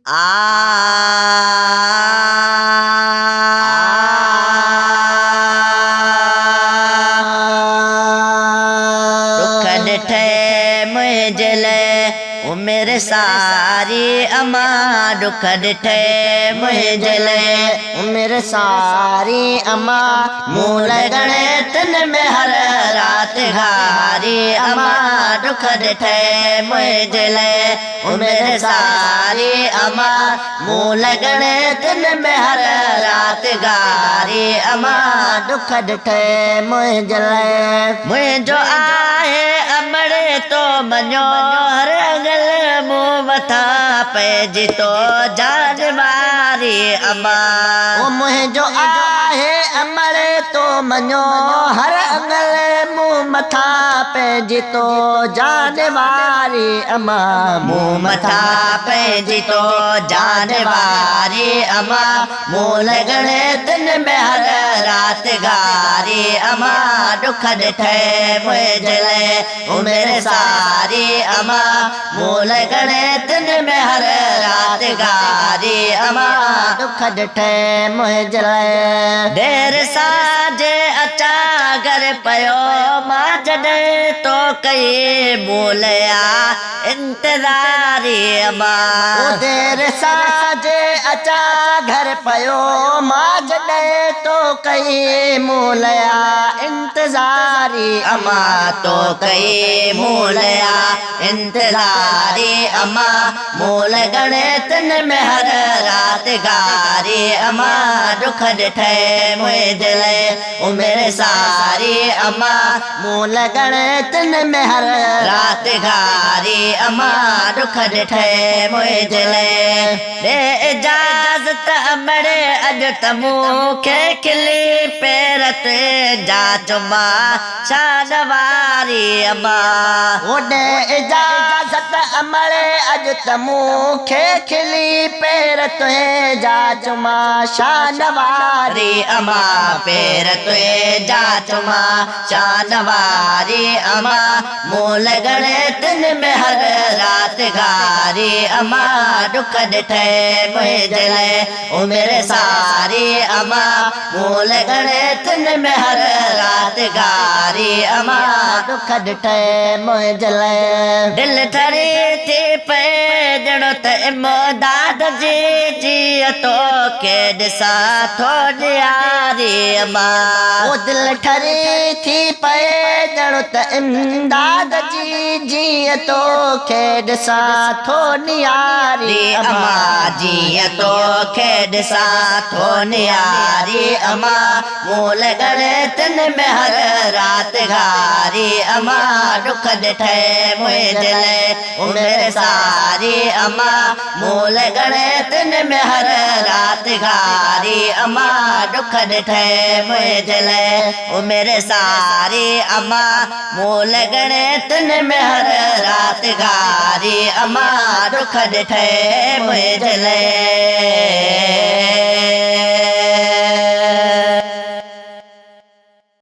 ڏک ڏٺئي منهنجي لئه عمر ساري اما ڏک ڏٺئي منهنجي لئه عمر ساري اما مون لڳڻي تن ۾ هر رات گهاري اما ڏک ڏٺئي منهنجي لئه عمر ساري اما مون لڳڻي تن ۾ هر رات گهاري اما ڏک ڏٺئي منهنجي لئه. منهنجو آهي امڙ تو مڃيو هر اڱل مون مٿان پئجي تو جان واري اما. او منهنجو آهي امڙ تو مڃيو هر اڱل مون مٿان پئجي تو جان واري اما. مون مٿان پئجي تو جان واري اما مون لڳڻي تن ۾ هر رات گهاري اما ڏک ڏٺئي منهنجي لئه عمر ساري اما مون لڳڻي تن ۾ هر رات گهاري اما ڏک ڏٺئي منهنجي لئه. دير سان جي اچان گهر پيو مان جڏهن تو ڪئي مون لئه آ انتظاري اما. او دير سان جي اچان گهر پيو مان جڏهن تو ڪئي مون لئه آ انتظاري اما. تو ڪئي مون لئه آ انتظاري اما مون لڳڻي تن ۾ هر رات گهاري اما ڏک ڏٺئي منهنجي لئه عمر ساري اما مون لڳڻي تن ۾ هر رات گهاري اما ڏک ڏٺئي منهنجي لئه ڏي اجازت امڙ اڄ ته مون کي کلي پير تنهنجا چمان شان واري اما. او ڏي اجازت امڙ اڄ ته مون کي کلي پير تنهنجا چمان شان واري اما. پير تنهنجا چمان شان واري اما مون لڳڻي تن ۾ هر رات گهاري اما ڏک ڏٺئي منهنجي لئه عمر ساري اما مون لڳڻي تن ۾ هر رات گهاري اما ڏک ڏٺئي منهنجي لئه. دل ٺري ٿي پئي ڄڻ ته امداد جي جيئن توکي ڏسان ٿو نهاري اما. او دل ٺري ٿي پئي ڄڻ ته امداد جي جيئن توکي ڏسان ٿو نهاري اما. جيئن توکي ڏسان ٿو نهاري اما مون لڳڻي تن ۾ هر رات گهاري اما ڏک ڏٺئي منهنجي لئه عمر ساري اما مون لڳڻي تن ۾ هر رات گهاري اما ڏک ڏٺئي منهنجي لئه عمر ساري اما مون لڳڻي تن ۾ هر رات گهاري اما ڏک ڏٺئي منهنجي لئه.